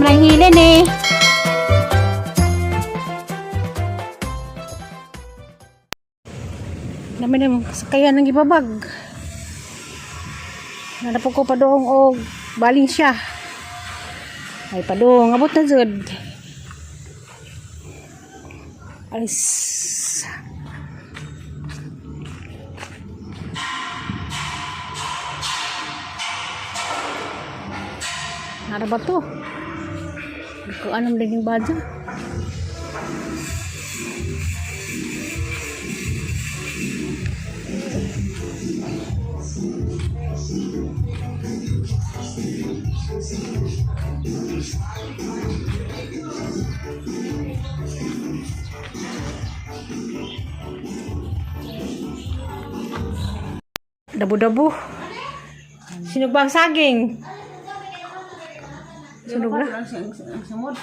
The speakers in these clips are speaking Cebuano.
Lang hilin eh. Namin na sakayan ng ibabag. Nanapog ko padong og baling siya. Ay padong, abot na jud. Alis. Nara ba to? Hindi ko alam din yung badya. Dabo-dabo. Sinog ba ang saging? Sunog na. Sumod.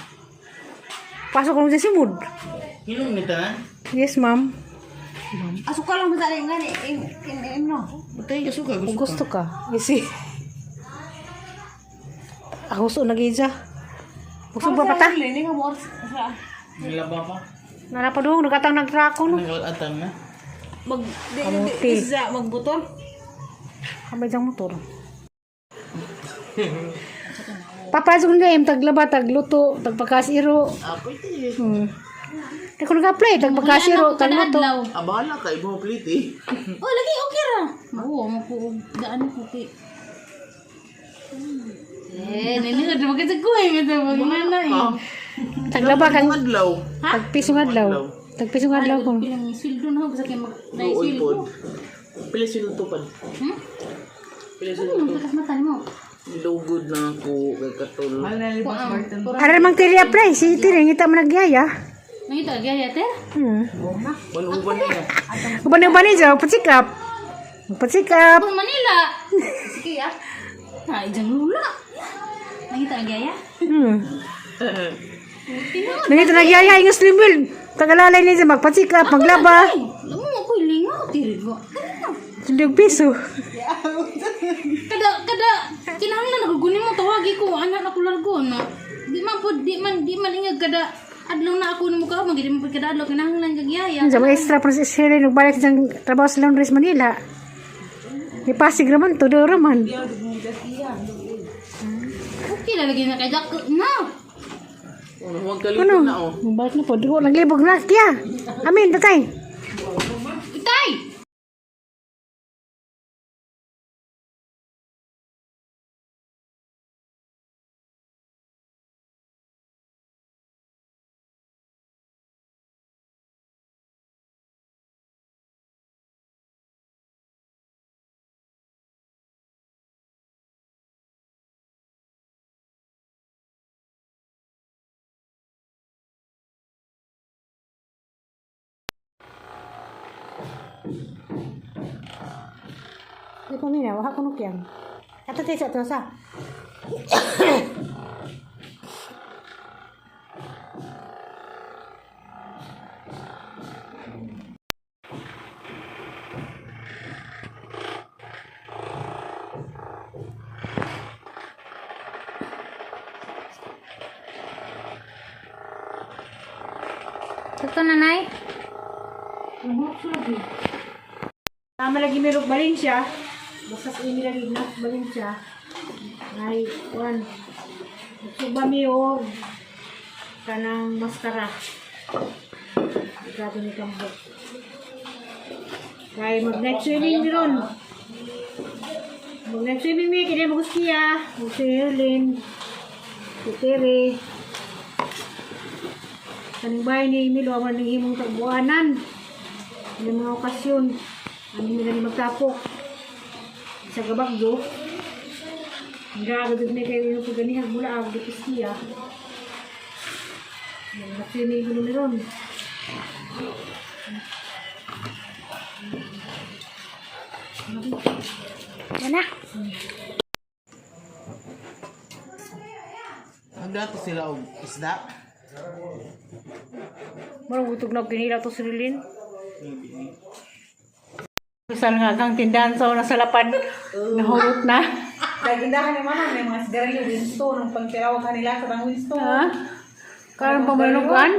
Pasok ko sa simod. Hinong ni tanan? Yes, ma'am. Asuka lang ba nga ni in in no. Batay ka suka Kung gusto ka. Kasi, ako so nag-isa. Gusto ba pata? Ini nga mo sa Nilaba pa. Nana pa doon, nagatang nagtrako no. Nagalatang na. mag di Kamuti. di isa magbutol. Kamay diyang motor. Papasok na yung taglaba, tagluto, tagpakasiro. Ako iti. Ako nag-apply, tagpakasiro, tagluto. Abala ka ibo plate eh. Oh, lagi okay ra. Oo, mo ko daan ko kay. Eh, nini ka diba kasi ko eh, ito pag nana eh. Taglaba kang Adlaw. tagpisong adlaw. Tagpisong adlaw ko. Pilang sweldo na ako sa kay mag Luoy pod. naisweldo. Pila sila tupad. Hmm? Pila sila Ano takas mata nimo? Lugod na ako kay katol. Ara mang tili apply, si tili ngita mo nagyaya. Nangita gaya te? Banuban niya. Uban uban ni jaw, pasikap. Pasikap. Pag Manila. Sige ah. Ha, ijang lula. Nangita gaya? Nangita nagyaya ingon slim will. Tagalalay ni siya magpasikap, maglaba. Alam mo ako ilingaw tiri ko. Sundog piso. Kada kada kinahanglan ako gunin mo tawagi ko anak na ko largo no. Di man pod di man ingag kada adlaw na ako nimo ka magdi man pod kada adlaw kinahanglan kag yaya. Sa mga extra process sila nagbalik sa trabaho sa Londres, Manila. May Pasig raman to, do raman. Okay la lagi na kay dak na. Ano, huwag kalito Ano? na oh. Balik na po. Dugo, naglibog na. Kaya, amin, tatay. Itay. Di pa mina, wala ko nukyang. Ato tayo sa ato sa. Sakto na nay. Tama lagi merong Valencia. Basta sa imi lagi na Valencia. Ay, kuan. Nagsuba mi og kanang maskara. Grabe ni kambok. Kay mag night swimming mi ron. Mag night swimming mi kini magustiya, mag si si Tere. Kaning bahay ni Emilio aman ning imong tagbuanan. Ano mga okasyon, ano nila ni magtapok. Sa gabagdo, ang gagawin na kayo yung pagganihag mula ang dipistiya. Nag-swimming ko nun ron. Ana. Nagdato sila og isda. Marang gutog na kinila to si Rilin. Saan nga kang tindahan sa una sa lapan, nahurot na. Dagindahan ni mama, may mga sigarilyo, Winston, ang pagtirawag kanila sa tang Winston. Ha? Karon pa manugan?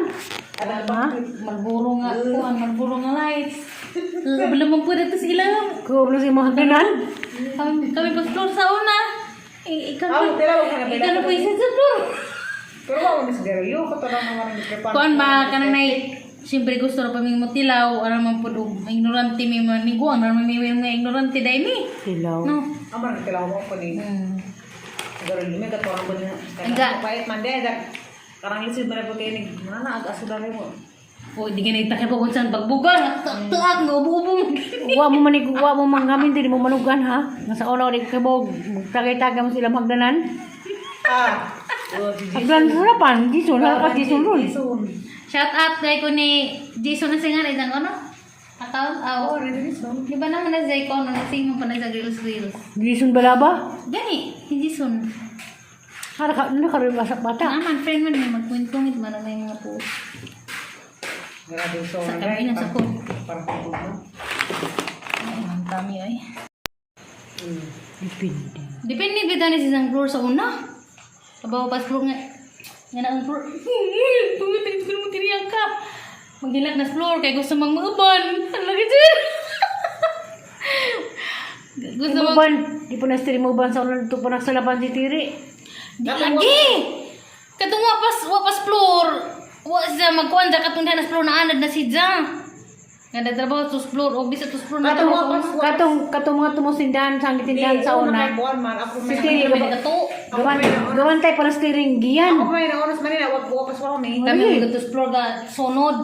Malboro nga kuan, Malboro nga lights. Wala man po dito sa ilang. Kulo si mga hagdanan. Kami pa floor sa una. Eh, ikaw Ah, po. tirawag ka na Ikaw na po isa sa floor. Pero wa mo sigarilyo, katulad naman ang gikripan. Kuan ba kanang nay siyempre gusto ra pa ming motilaw, ara man pud og ignorante mi man ni guan, ara man mi mga ignorante dai mi. Tilaw. No. Ang marang tilaw mo ko ni sigarilyo, may katulad ko niya. Nga. Pait man din, karang lisod man na po kayo ni mana ag asudare mo. O di ganay takip ko saan pagbugan, taak nga ubo-ubo. Wa mo manig wa mo manggamin dili mo manugan ha. Nasa una ni kibog tagay-tagay mo sila hagdanan. Ah. Oh, si Hagdan sa pan, Jason, ha ka Jason ron. Jason. Shout out kay ko ni Jason na singan isang ano? Account aw. Oh, ni Jason. Di ba naman na sa ikaw no sing mo pa na sa reels reels. Jason Balaba? Gani, si Jason. Hara ka na karon basa bata. Naman friend man may magkwentong it man may mga post. Grabe so. Sa kami na sa ko. Parang kubo. Ay, ang dami ay. Depende. Depende bitaw ni sa isang floor sa una. Abaw pas floor nga. Nga na ang floor. Tungod ko mo tiriyan ka. Maghilak na floor kay gusto mang mauban. Ano lagi dyan? Gusto mang Muban, di pa na stream muban sa una dito pa nagsalaban si Tiri. Di lagi. Katong wa pas floor. Wa siya magkuan sa katong diha na floor na anad na si Ja. Nga nagtrabaho sa floor og bisa to floor na Katong trabaho wa pas Katong katong mga tumusindahan sa gitindahan sa una. Buwan man ako Si may. Tiri Kami nagato. gawan gawan tay para steering giyan. Ako may na oras Manila, wa wa pas wa mi. Kami mga to floor ga sunod.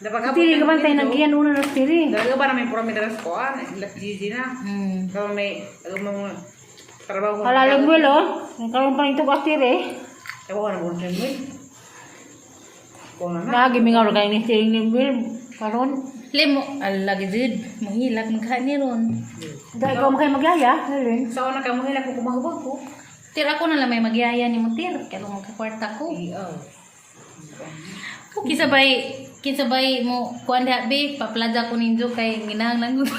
Dapat Si Tiri gawan tay naggiyan una na steering. Dalaga ba namin puro mi dalas ko ah, las GG na. Karon may mga trabaho ko. Halalong well oh. Karon pa nito ka Tiri. Trabaho na buwan mo. Ko na na. Lagi mingaw ra kay ni steering ni Will karon. Limo, ala gid, manghilak magkain ron. Dahil ikaw makay magyaya, Helen. Sa una ka mo hila ko kumahubog ko. Tir ako na lang may magyaya ni mo tir, kay mo kakwarta ko. Oo. Kinsa bay mo kuan diha be, paplaza ko ninyo kay ginahanglan ko.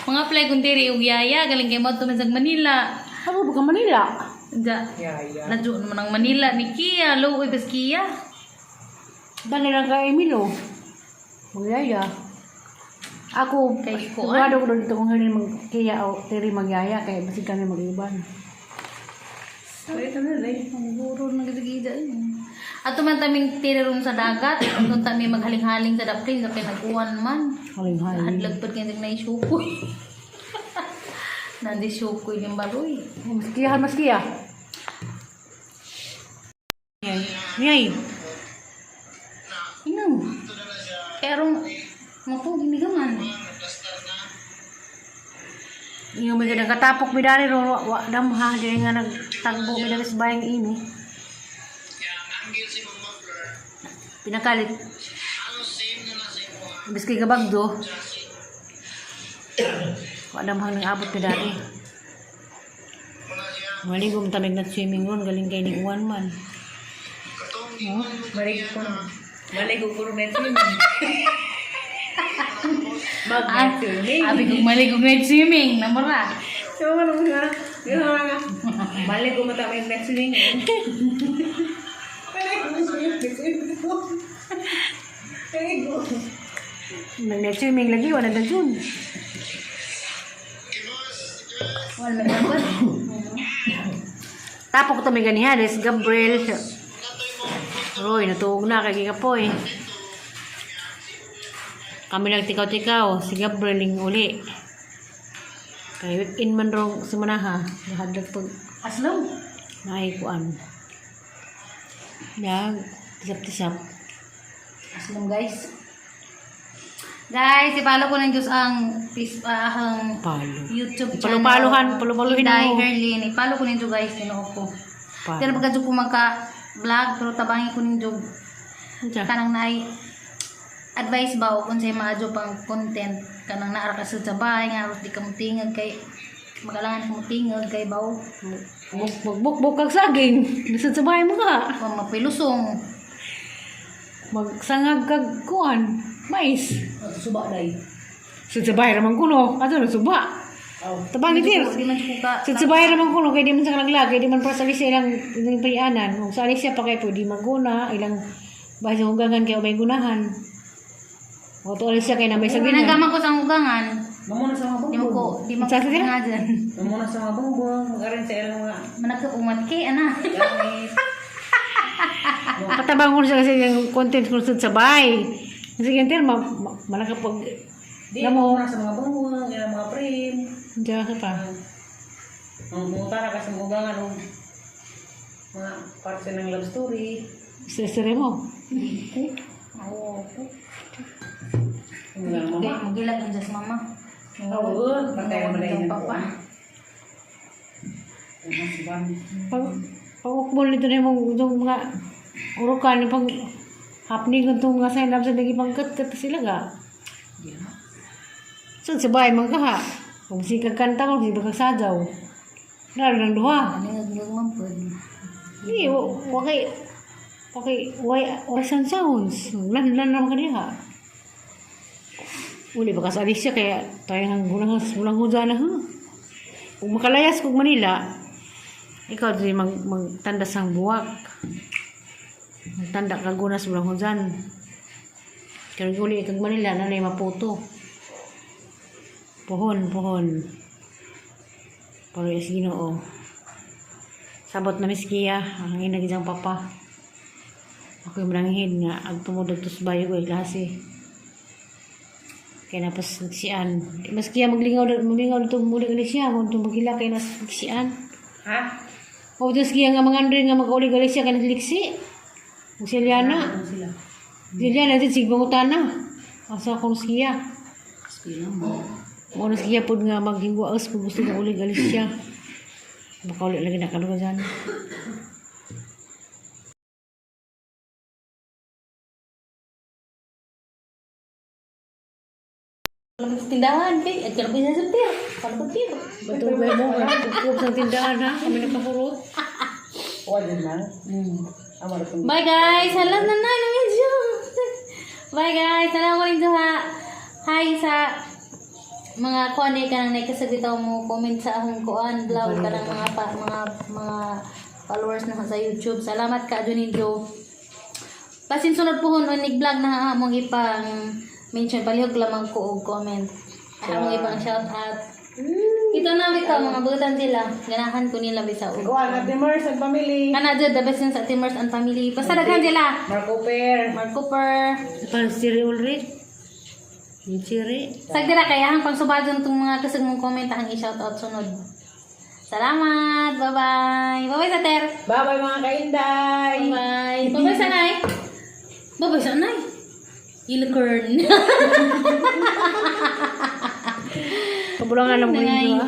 Mga apply kung diri og yaya galing kay mo sa Manila. Ako ba ka Manila? Ja, Yeah, yeah. ladyo naman ang Manila ni Kia, luoy bas Kia. Dali lang ka Emilo. Magyaya. Ako, Kay kuan. sigurado ko dito kung hindi magkiya o tiri magyaya kay basig kami mag-iban. Ay, ito na eh. Ang guro na gid Ato man taming tira ron sa dagat, ato tami maghaling-haling sa daplin sa kay nag-uwan man. Haling-haling. Hadlag pud kay na sukoy. Nandi sukoy ning baroy. Mas kiya, mas kiya. Yay. Ino. Kaya ron matugi mi gaman. Yung may ganang katapok mi dali ron wa, wa damha dili nga nagtagbo mi dali sa bayang ini. Pinakalit. Imbis kay gabagdo. Wa damhang nang abot mi dali. Maligom tamig na swimming ron galing kay ni Juan man. Oh, Malig ko. Malig ko puro net swimming. Mag net swimming. Abi kong malig og night swimming, namara. So, ano mo nga? Yun nga. Malig ko mata may net swimming. Malig ko net swimming. Malig ko. Nag swimming lagi wala na jud. Wala man dapat. Tapok to may ganiha des Gabriel. Roy, natuog na kay gikapoy. Kami nagtikaw-tikaw, si Gabriel ling uli. Kay weekend man rong simanaha, nahadlok pag Aslom. naay kuan. Nag tisap-tisap. Aslom guys. Guys, ipalo ko ng Diyos ang ang Palo. YouTube channel. Palupaluhan, palupaluhin Inday mo. Herlin. Ipalo ko ninyo guys, tinuo ko. Palo. Pero pagka ko magka-vlog, pero tabangin ko ninyo Unsa? kanang naay advice ba o kung sa'yo maadyo pang content kanang naara ka sa bahay nga aros di ka mutingag kay magalangan ka mutingag kay baw Magbukbuk kag saging. Lisod sa bahay mo ka. kung mapilusong Magsangag kag kuan. Mais. Suba day. Sa bahay raman kuno. Ato na suba. Tabang ni Tir. Di man ko ka. Sa bahay naman ko, no, kay di man sa kalaglag, kay di man para sa Alicia ilang ilang payanan. Kung sa Alicia pa kay pwede maguna, ilang bahay sa hugangan kay may gunahan. O to Alicia kay na may sabihin. Pinagaman ko sa hugangan. Mamuna sa mga Di mo bongbong. ko, di mo Sa ko sila? nga dyan. Mamuna sa mga bongbong. Mag-arin sa ilang mga Managka umat kay, ana. gamit. Katabang ko siya kasi yung content ko sa bahay. Kasi yan Tir, malakapag Di, Namo. mamuna sa mga bongbong, ilang mga frame. Diyan ka pa. Ang mutara ka sa mga ugangan o mga parte ng love story. Sisire mo. Oo. Ang mga mama. Magilag ang Diyos mama. Oo, patay naman na yun. Papa. Ang husband. Pag pag-ukbol nito na yung mga urukan, yung pag happening itong mga sign up sa naging pangkat sila ga. So, sa bahay man ka ha. Kung si kagkanta ko, si kagsadyaw. Lalo ng duha. Ano nga gagawin po? Hindi, wakay, wakay, why sound sounds? Lan, lan naman ka niya. Uli, baka sa Alicia, kaya tayo nang gulang, gulang huda na ha. Kung makalayas kog Manila, ikaw di magtanda sang buwak. Magtanda ka gunas bulang hudan. Kaya uli kag Manila, nanay maputo. Pohon, pohon. Pero is Ginoo. Sabot na miskiya, ang ina gidang papa. Ako yung mananghid nga, ag tumudog tos bayo ko klase. Kaya napas nagsian. Maski maglingaw, malingaw dito muli gali siya, kung itong maghila kaya nas nagsian. Ha? O Diyos kiya nga mga Andre nga magkauli gali siya kaya nagliksi. Kung si Liana. Ano sila? Si Liana, din sige bangutana. Asa akong siya. Sila mo. Mo na siya pod nga maghingwaos pag gusto nga uli gali siya. Makauli lagi na kalugan dyan. Alam sa tindahan, kay. At kaya sa tir. Paano ko tir? Batubay mo, kung sa tindahan ha, kami nakapurot. Wala na. Amo na Bye guys! Hala na na, medyo. Bye guys! Salamat ko rin ha. Hi sa mga kuan eh, kanang nakasagitaw mo comment sa akong kuan vlog kanang mga pa, mga mga followers na sa YouTube. Salamat ka ninyo. Pasin sunod pohon unig vlog na among ipang mention palihog lamang ko og comment. Among ipang shout out. Ito na bitaw mga butan sila. Ganahan ko nila bisaw. Kuan at Mers and family. Kana jud the best yun sa Timers and family. Basta daghan sila. Mark Cooper. Mark Cooper. Parang si Ulrich. Yung Siri. Sagdira kaya ang pangsubadon tong mga kasag mong comment ang i-shoutout sunod. Salamat. Bye-bye. Bye-bye sa ter. Bye-bye mga kainday. Bye-bye. Bye-bye sa nay. Bye-bye sa nay. Ilicorn. Kabulangan lang mo Nanay. yun, ha?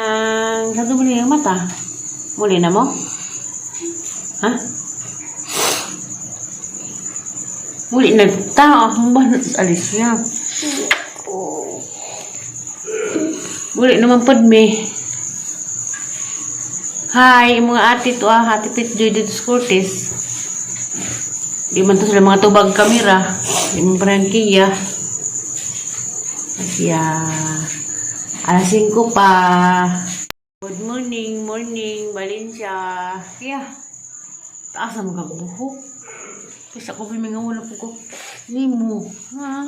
Ang sabi mo niya yung mata. Muli na mo? Ha? Muli na ta. Ako ba? Alis niya. Muli naman pod me. Hi, mga ate to ah, Ate Pit Joy dito sa Cortez. Di man to sila mga tubag kamera. Di man parang kiya. Kaya, alas 5 pa. Good morning, morning, Valencia. Kaya, taas ang mga buhok. Kasi ako bimingaw na po ko. Nimo, ha?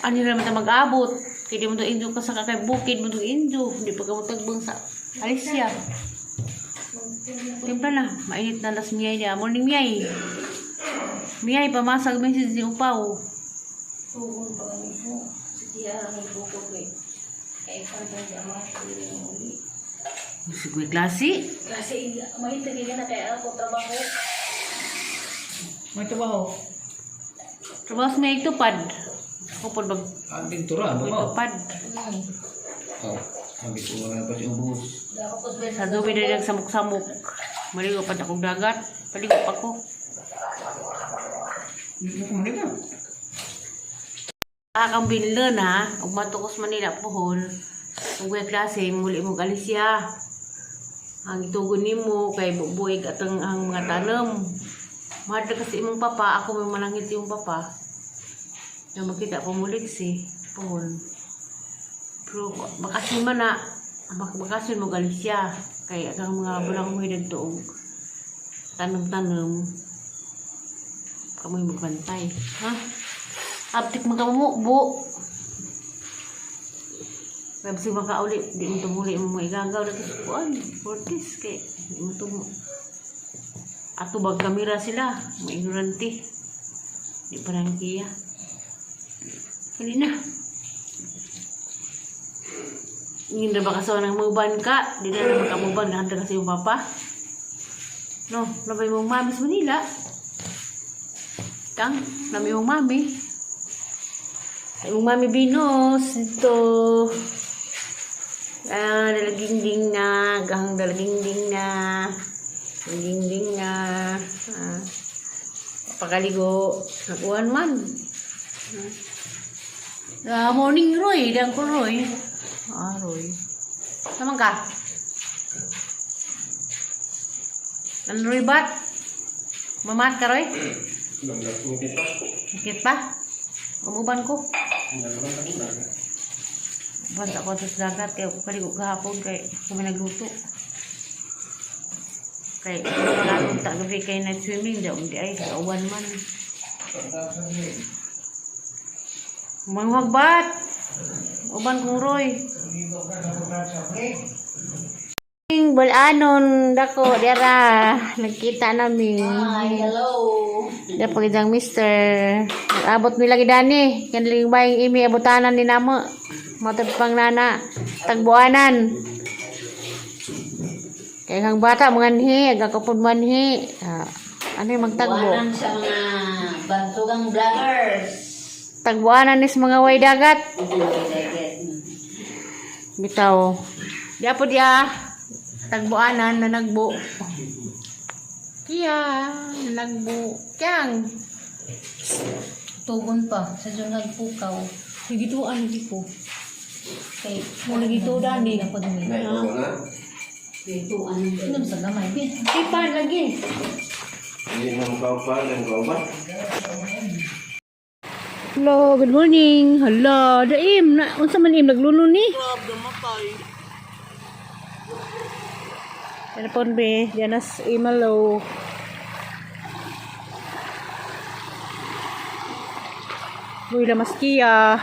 Ano naman ta mag-abot? Kaya di mo to injo ka sa kakay bukid mo to injo. Hindi pa ka mo tagbang sa Alicia. Timpla na. Mainit na las miyay niya. Morning miyay. Miyay, pamasag message ni Upaw. Tugon pa kami po. Sige, ang buko ko eh. Kaya ikaw sa mga uli. Sige, klase. Kasi mahintay ka na kaya ako trabaho. May trabaho. Trabaho sa miyay tupad. Ako po mag Ang tintura, ano ba? tupad. Oh, sabi ko wala pa si ubos. Sa dubi na nagsamok-samok. Maligo pa akong dagat. Paligo pa ko. Hindi ka. Akang binlon ha. Ug matukos Manila pohon. Ug way klase muli mo Galicia. Ang itugon nimo kay bubuig atang ang mga tanom. Mahal kasi imong papa, ako may malangit imong papa. Na makita pa mulig si pohon. Pero bakasyon man na, bakasyon mo Galicia kay ang mga bulang mo didto og tanom-tanom. Kamoy magbantay, ha? Aptik makamumubo. Sabi si makauli, di mo tumuli mo mga igagaw na kuan, fortis kay di mo tumo. Ato bag kamera sila, mga ignorante. Di pa nang kiya. Huli na. Ingin na ba kasawa ng muban ka? Di na naman ka muban, nahanda kasi yung papa. No, nabay mong mami sa Manila. Kang, nami mong mami. Ay, mong mami Venus, dito. Ah, dalagingding na, gahang dalagingding na. Dingding na. Ah, pakaligo. Nakuan man. Ah, morning Roy, dang ko Roy. Ah, Roy. Naman ka? Ano Roy bat? Mamat ka Roy? Sakit pa? Umuban ko. Basta ako sa dagat kaya ako paligo kahapon kay kami nagluto. Kay kalong ta gabi kay night swimming daw di ay kauban man. Mangwagbat. Uban kong Roy. Balanon dako dera nagkita nami. Hi, hello. Da pagidang mister. Abot mi lagi dani. Kanling baying imi abutanan ni namo. Matod pang nana. Tagbuanan. Kay kang bata manganhi, agakapod manhi. Ah, ano yung magtagbo? Buwanan sa mga bantugang vloggers. Tagbuanan is mga way dagat. Bitaw. Di po diya. Tagbuanan na nagbo. Kiya, nagbo. Kyang. Tugon pa sa dyan nagpukaw. Nagituan lagi ko. Kay Mo nagito dani. Ako dumi. Inom sa gamay. Bi. Tipan lagi. Hindi na mukha dan kau ba? Hello, good morning. Hello, daim na unsa man im nagluno ni? Telepon be, dianas imalo. Uy, lamas kiya.